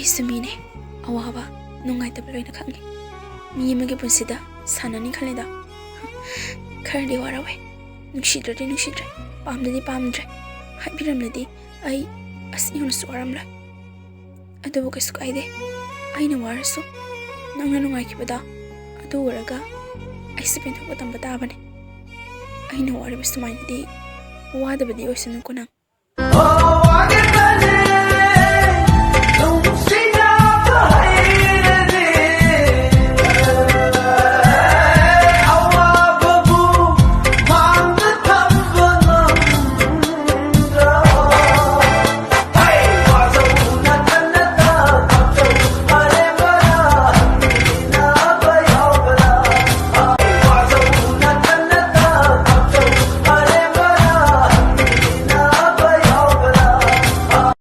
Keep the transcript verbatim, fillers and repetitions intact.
ꯑꯩꯁꯨ ꯃꯤꯅꯦ꯫ ꯑꯋꯥꯕ, ꯅꯨꯡꯉꯥꯏꯇꯕ ꯂꯣꯏꯅ ꯈꯪꯉꯤ꯫ ꯃꯤ ꯑꯃꯒꯤ ꯄꯨꯟꯁꯤꯗ ꯁꯥꯟꯅꯅꯤ ꯈꯜꯂꯤꯗ ꯈꯔꯗꯤ ꯋꯥꯔꯧꯋꯦ꯫ ꯅꯨꯡꯁꯤꯗ꯭ꯔꯗꯤ ꯅꯨꯡꯁꯤꯗ꯭ꯔꯦ, ꯄꯥꯝꯗꯗꯤ ꯄꯥꯝꯗ꯭ꯔꯦ ꯍꯥꯏꯕꯤꯔꯝꯂꯗꯤ ꯑꯩ ꯑꯁ ꯌꯥꯝꯅꯁꯨ ꯋꯥꯔꯝꯂꯣꯏ꯫ ꯑꯗꯨꯕꯨ ꯀꯩꯁꯨ ꯀꯥꯏꯗꯦ, ꯑꯩꯅ ꯋꯥꯔꯁꯨ ꯅꯪꯅ ꯅꯨꯡꯉꯥꯏꯈꯤꯕꯗꯣ ꯑꯗꯨ ꯎꯔꯒ ꯑꯩꯁꯨ ꯄꯦꯟꯊꯣꯛꯄ ꯇꯝꯕ ꯇꯥꯕꯅꯤ꯫ ꯑꯩꯅ ꯋꯥꯔꯤꯕ ꯁꯨꯃꯥꯏꯅꯗꯤ ꯋꯥꯗꯕꯗꯤ ꯑꯣꯏꯁꯅꯨꯀꯣ ꯅꯪ꯫